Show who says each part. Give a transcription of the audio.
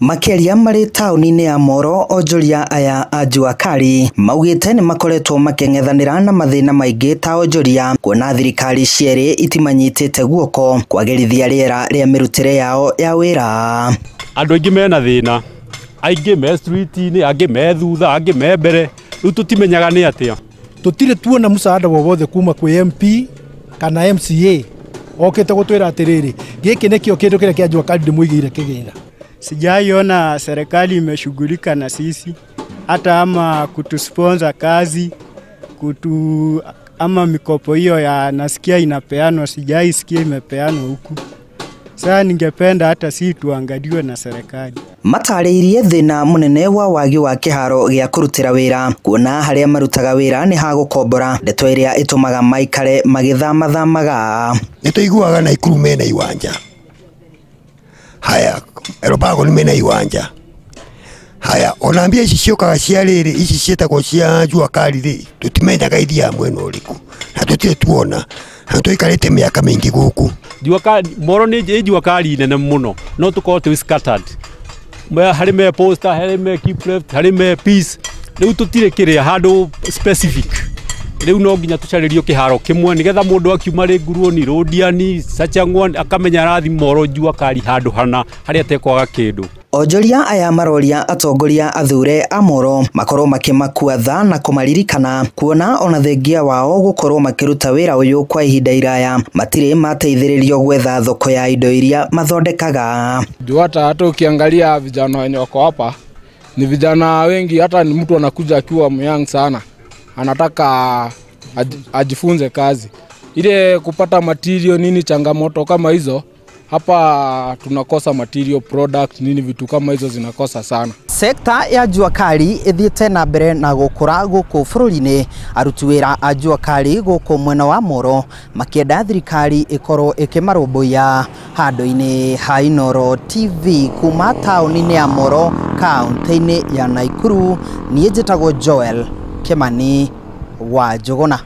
Speaker 1: Makĩaria marĩ taũni-inĩ ya Moro, onjoria aya a Jua Kali maugĩte nĩ makoretwo makĩng'ethanĩra na mathĩna maingĩ ta onjoria, kuona thirikari cierĩ itimanyitĩte guoko kwagĩrithia rĩera rĩa mĩrutĩre yao ya wĩra.
Speaker 2: Andũ aingĩ mena thĩna, aingĩ me street-inĩ, angĩ me thutha, angĩ me mbere, rĩu tũtimenyaga nĩ atĩa.
Speaker 3: Tũtirĩ tuona mũsaada wowothe kuma kwĩ MP kana MCA okĩte gũtwĩra atĩrĩrĩ, gĩkĩ nĩkĩo kĩndũ kĩrĩa kĩa Jua Kali ndĩmũigĩire kĩgĩna.
Speaker 4: Sijaiona serikali imeshughulika na sisi hata ama kutusponsor kazi kutu ama mikopo hiyo ya nasikia inapeanwa, sijaisikia imepeanwa huku. Sasa ningependa hata si tuangaliwe na serikali.
Speaker 1: Matarĩirie thĩna mũnene wa wagi wa kĩharo gĩa kũrutĩra wĩra, kuona harĩa marutaga wĩra nĩ ha gũkombora, ndeto ĩrĩa ĩtũmaga maikare magĩthamathamaga.
Speaker 5: Nĩ tũiguaga Naikuru mena iwanja, haya Elbagon mena iwanja, haya ona mbia ici ciũkaga cia rĩrĩ, ici ciĩtagwo cia Jua Kali rĩ, tũtimenyaga ithiaga mwena ũrĩkũ na tũtirĩ tuona, na tũikarĩte mĩaka mĩingĩ gũkũ.
Speaker 2: Jua Kali Moro nĩ Jua Kali nene mũno, no tũkorwo twĩ scattered, harĩ me Posta, harĩ me Keep Left, harĩ me Peace, rĩu tũtirĩ kĩrĩa handũ specific. Rĩu no nginya tũcarĩrio kĩharo kĩmwe nĩgetha mũndũ akiuma rĩ Nguruoni, Rũndiani, Sachang'wan akamenya arathi Moro Jua Kali handũ hana harĩa atekwaga kĩndũ.
Speaker 1: Onjoria aya maroria atongoria athure a Moro makorwo makĩmakua tha na kũmaririkana, kuona ona thengia wao gũkorwo makĩruta wĩra ũyũ kwa ihinda iraya matirĩ mateithĩrĩrio gwetha thoko ya indo iria mathondekaga.
Speaker 6: Juu hata ukiangalia vijana wenye wako hapa ni vijana wengi, hata ni mtu anakuja akiwa young sana, anataka ajifunze kazi ile, kupata material nini, changamoto kama hizo hapa tunakosa material product nini, vitu kama hizo zinakosa sana.
Speaker 1: Sekta ya Jua Kali ithiĩte na mbere na gũkũra gũkũ bũrũri-inĩ, aruti wĩra a Jua Kali gũkũ mwena wa Moro makĩenda thirikari ĩkorwo ĩkĩmarũmbũiya. Handũ-inĩ ha Inooro TV kuma taũni-inĩ ya Moro kaũntĩ-inĩ ya Naikuru, niĩ njĩtagwo Joel Kimani wa Njũgũna.